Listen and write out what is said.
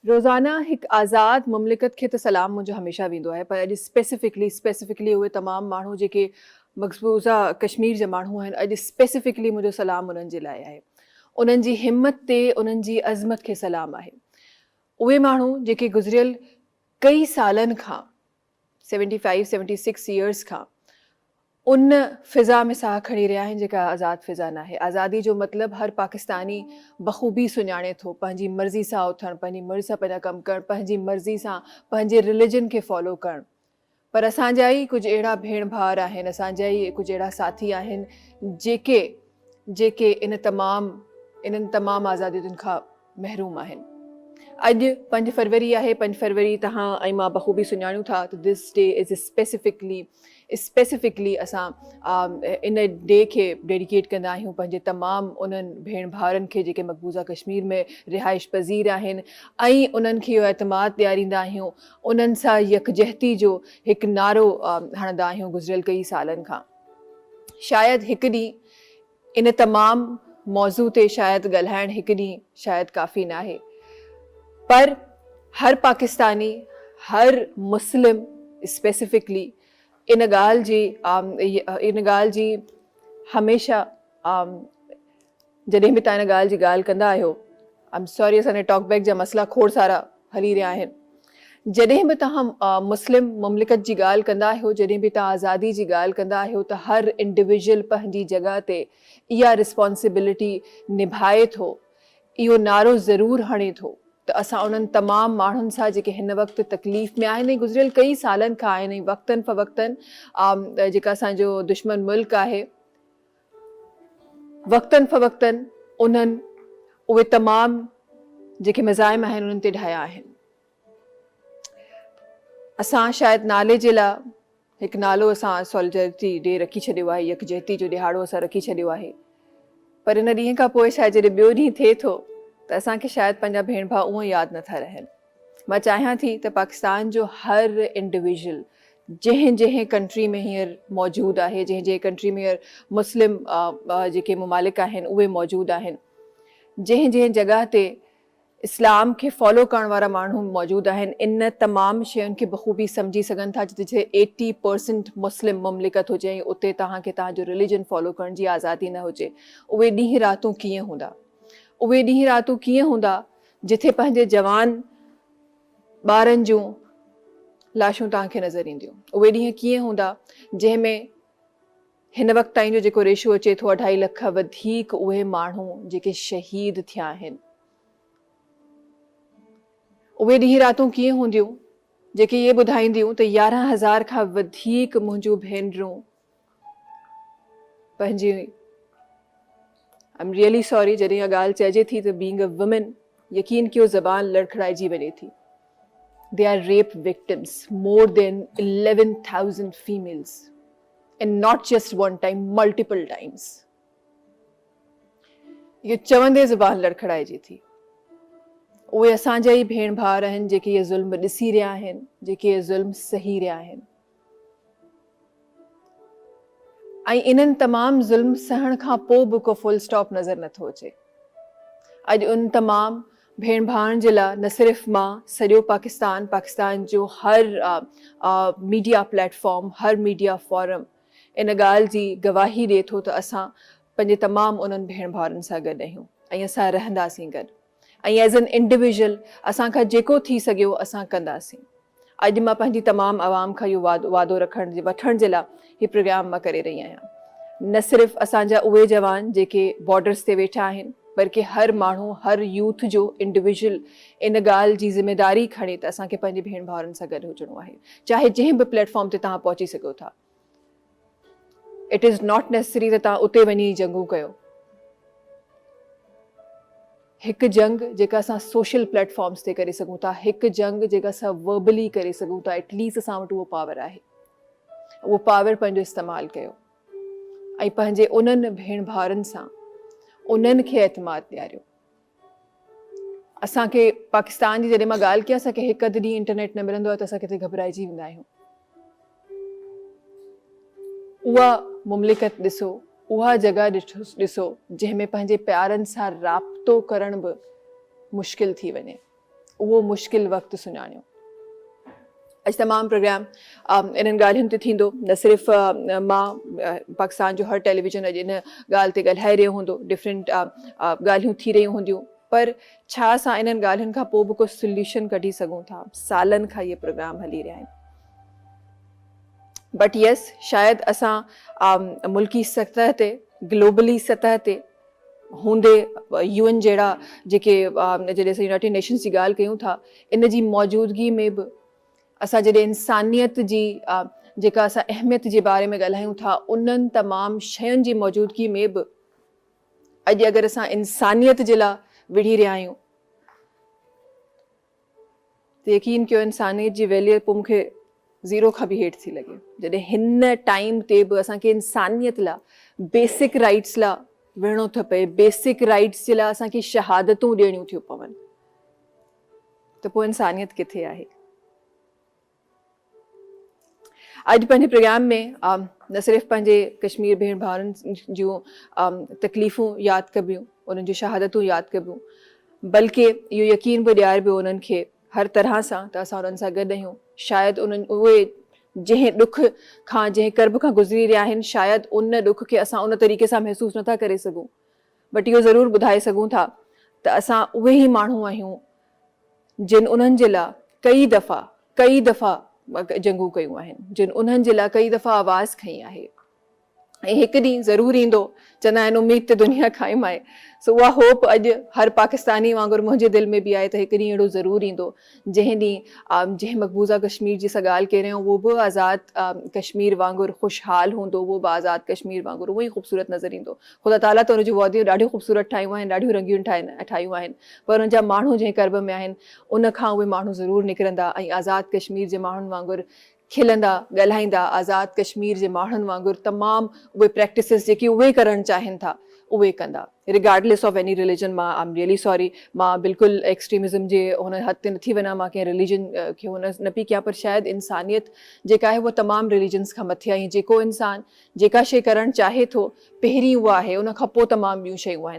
روزانه هڪ آزاد مملڪت کي ته سلام منهنجو هميشه ويندو آهي پر اڄ اسپيسفڪلي اسپيسفڪلي اهي تمام ماڻهو جيڪي مقبوضه ڪشمير جا ماڻهو آهن اڄ اسپيسفڪلي منهنجو سلام انهن جي لاء آهي انهن جي همت تي انهن جي عظمت کي سلام آهي اهي ماڻهو جيڪي گذريل ڪئي سالن کان seventy five seventy six years کان ان فضا ۾ ساهه کڻي رهيا آهن جيڪا آزاد فضا ناهي. آزادي جو مطلب هر پاڪستاني بخوبي سڃاڻي ٿو، پنهنجي مرضي سان اٿڻ، پنهنجي مرضي سان پنهنجا ڪم ڪرڻ، پنهنجي مرضي سان پنهنجي رليجن کي فالو ڪرڻ. پر اسان جا ئي ڪجهه اهڙا ڀيڻ ڀائر آهن، اسان جا ئي ڪجهه اهڙا ساٿي آهن جيڪي جيڪي ان تمام انهن تمام آزادين کان محروم آهن. اڄ پنج فروري آهي، پنج فروري توهان ۽ مان بخوبي سڃاڻيون ٿا ته this day is specifically specifically اسان ان ڊي کي ڊيڊيڪيٽ ڪندا آهيون پنهنجي تمام انهن ڀيڻ ڀائرن کي جيڪي مقبوضه ڪشمير ۾ رهائش پذير آهن ۽ انهن کي اهو اعتماد ڏياريندا آهيون انهن سان يڪجهتي جو هڪ نعرو هڻندا آهيون گذريل ڪئي سالن کان شايد هڪ ڏينهن ان تمام موضوع تي شايد ڳالهائڻ هڪ ڏينهن شايد ڪافي ناهي پر هر پاڪستاني هر مسلم اسپيسفڪلي ان ڳالهه جي ان ڳالهه جي هميشه جڏهن به توهان ان ڳالهه جي ڳالهه ڪندا آهيو آئم سوري اسان جي ٽاڪ بيڪ جا مسئلا کوڙ سارا هلي رهيا آهن. جڏهن به توهان مسلم مملڪت جي ڳالهه ڪندا آهيو، جڏهن به توهان آزادي جي ڳالهه ڪندا آهيو ته هر انڊيويجوئل پنهنجي جڳهه تي اها رسپانسبلٽي نڀائي ٿو، اهو نعرو ضرور هڻي ٿو ته اسان انهن تمام ماڻهن سان جيڪي هن وقت تڪليف ۾ آهن ۽ گذريل ڪئي سالن کان آهن ۽ وقتن فوقتن جيڪا اسان جو دشمن ملڪ آهي، وقتن فوقتن انهن اهي تمام جيڪي مزاحم آهن انهن تي ڍايا آهن. اسان شايد نالي جي لاء هڪ نالو اسان سوليڊرٽي ڊي رکي ڇڏيو آهي، يڪجهتي جو ڏهاڙو اسان رکي ڇڏيو آهي پر ان ڏينهن کان پوء شايد جڏهن ٻيو ڏينهن ٿئي ٿو ته اسان کي شايد پنهنجا ڀيڻ ڀاء اونئن ياد نٿا رهن. مان چاهيان ٿي ته پاڪستان جو هر انڊيويجل جنهن جنهن ڪنٽري ۾ هينئر موجود آهي، جنهن جنهن ڪنٽري ۾ هينئر مسلم جيڪي ممالڪ آهن اهي موجود آهن، جنهن جنهن جڳهه تي اسلام کي فالو ڪرڻ وارا ماڻهو موجود آهن، ان تمام شين کي بخوبي سمجهي سگهن ٿا جتي جتي ايٽي پرسنٽ مسلم مملڪت هجي ۽ اتي توهان کي توهان جو رليجن فالو ڪرڻ جي آزادي نه هجي، اهي ڏينهن راتون ڪيئن هوندا؟ اهي ڏينهن راتون ڪيئن هوندا جتي پنهنجي جوان ٻارن جون لاشون توهان کي نظر اينديون. اهي ڏينهن ڪيئن هوندا جنهن ۾ هن وقت تائين جو جيڪو ريشو اچي ٿو اڍائي لک کان وڌيڪ اهي ماڻهو جيڪي شهيد ٿيا آهن. اهي ڏينهن راتون ڪيئن هونديون جيڪي اهي ٻڌائينديون ته 11000 کان وڌيڪ منهنجون ڀينرون پنهنجي I'm really sorry جڏهن اها ڳالهه چئجي ٿي ته بينگ ا وومين يقين ڪيو زبان لڙکڙائجي وڃي ٿي they are rape victims more than 11000 females and not just one time multiple times اهو چوندي زبان لڙکڙائجي ٿي اهي اسان جا ئي ڀيڻ ڀائر آهن جيڪي اهي ظلم ڏسي رهيا آهن جيڪي اهي ظلم سهي رهيا آهن ۽ انهن تمام ظلم سهڻ کان پوء به ڪو فل اسٽاپ نظر نٿو اچي. اڄ ان تمام ڀيڻ ڀائرن جي لاء نه صرف مان سڄو پاڪستان، پاڪستان جو هر ميڊيا پليٽ فارم، هر ميڊيا فورم ان ڳالهه جي گواهي ڏئي ٿو ته اسان پنهنجي تمام انهن ڀيڻ ڀائرن سان گڏ آهيون ۽ اسان رهنداسين گڏ. ۽ ايز اين انڊيويجل اسان کان جيڪو ٿي سگهيو اسان ڪنداسين. اڄ مان پنهنجي تمام عوام کان اهو وعدو وعدو رکڻ جي وٺڻ جي لاء هي پروگرام مان ڪري رهي آهيان. نه صرف اسان جا اهي جوان جيڪي بارڊرز تي ويٺا آهن بلڪه هر ماڻهو هر يوٿ جو انڊيويجل ان ڳالهه جي ذميداري کڻي ته اسان کي پنهنجي ڀيڻ ڀائرن سان گڏ هجڻو آهي چاهي جنهن به پليٽ فارم تي توهان پهچي سگهو ٿا. It is not necessary ته توهان اتي وڃي ئي جنگون ڪيو. هڪ جنگ جيڪا اسان سوشل پليٽ فارمز تي ڪري سگهون ٿا، هڪ جنگ جيڪا اسان وربلي ڪري سگهون ٿا، ايٽ ليسٽ اسان وٽ اهو پاور آهي. اهو پاور پنهنجو استعمال ڪيو ۽ پنهنجي انهن ڀيڻ ڀائرن سان انهن کي اعتماد ڏياريو. اسان کي پاڪستان جي جڏهن مان ڳالهه ڪيان اسان کي هڪ اڌ ڏينهن انٽرنيٽ نه ملندو آهي ته اسان ڪٿي گهٻرائجي ويندا آهيون. اها مملڪت ڏسو، اها جڳهه ڏسو جنهن ۾ پنهنجي پيارن سان رابطو ڪرڻ به مشڪل ٿي وڃي. اهو مشڪل وقت سڃاڻيو. اڄ تمام پروگرام انهن ڳالهين تي ٿيندو نه صرف مان پاڪستان جو هر ٽيليويزن اڄ ان ڳالهه تي ڳالهائي رهيو هوندو ڊفرنٽ ڳالهيون ٿي رهيون هونديون پر ڇا اسان انهن ڳالهين کان پوء به ڪو سوليوشن ڪڍي سگهون ٿا سالن کان اهي پروگرام هلي رهيا آهن بٽ يس شايد اسان ملڪي سطح تي گلوبلي سطح تي هوندي يو اين جهڙا جيڪي جڏهن اسان يونائيٽيڊ نيشنز جي ڳالهه ڪيون ٿا ان جي موجودگي ۾ به اسان جڏهن انسانيت جي جيڪا اسان اهميت جي باري ۾ ڳالهايون ٿا انهن تمام شين جي موجودگي ۾ به اڄ اگر اسان انسانيت جي لاء وڙهي رهيا آهيون ته يقين ڪيو انسانيت جي ويليو پوء مون کي زيرو کان به هيٺ ٿي لڳي جڏهن هن ٽائيم تي به اسان کي انسانيت لا بيسڪ رائيٽس لا وڙهڻو ٿو پئي بيسڪ رائيٽس جي لاء اسان کي شهادتون ڏيڻيون ٿيون پون ته پوء انسانيت ڪٿي آهي؟ اڄ پنهنجي پروگرام ۾ نه صرف پنهنجي ڪشمير ڀيڻ ڀائرن جون تڪليفون ياد ڪبيون انهن جون شهادتون ياد ڪبيون بلڪه اهو يقين به ڏياربو انهن کي هر طرح سان ته اسان انهن سان گڏ آهيون شايد انهن اهي جنهن ڏک کان جنهن ڪرب کان گذري رهيا آهن شايد ان ڏک کي اسان ان طريقي سان محسوس نٿا ڪري سگهون بٽ اهو ضرور ٻڌائي سگهون ٿا ته اسان اهي ئي ماڻهو آهيون جن انهن جي لاء ڪئي دفعا ڪئي دفعا جنگون ڪيون آهن، جن انهن جي لاء ڪئي دفعا آواز کنئي آهي ۽ هڪ ڏينهن ضرور ايندو، چوندا آهن اميد تي دنيا قائم آهي، سو اها هوپ اڄ هر پاڪستاني وانگر منهنجي دل ۾ به آهي ته هڪ ڏينهن اهڙو ضرور ايندو جنهن ڏينهن جنهن مقبوضه ڪشمير جي اسان ڳالهه ڪري رهيا آهيون اهو به آزاد ڪشمير وانگر خوشحال هوندو، اهو به آزاد ڪشمير وانگر اونئن ئي خوبصورت نظر ايندو. خدا تعاليٰ ته ان جون واديون ڏاڍيون خوبصورت ٺاهيون آهن، ڏاڍيون رنگين ٺاهيون آهن، پر ان جا ماڻهو جنهن ڪرب ۾ آهن، ان کان اهي ماڻهو ضرور نڪرندا ۽ آزاد ڪشمير جي ماڻهن وانگر کلندا، ڳالهائيندا، آزاد ڪشمير جي ماڻهن وانگر تمام اهي پريڪٽسز جيڪي اهي ڪرڻ چاهين ٿا، اهي ڪندا. رگارڊليس آف ايني رليجن مان I am really sorry مان بلڪل ايڪسٽريمزم جي هن حد تي نٿي وڃان مان ڪنهن رليجن کي هن نه پئي ڪيان پر شايد انسانيت جيڪا آهي اها تمام رليجنس کان مٿي آهي ۽ جيڪو انسان جيڪا شيء ڪرڻ چاهي ٿو پهرين اها آهي ان کان پوء تمام ٻيون شيون آهن.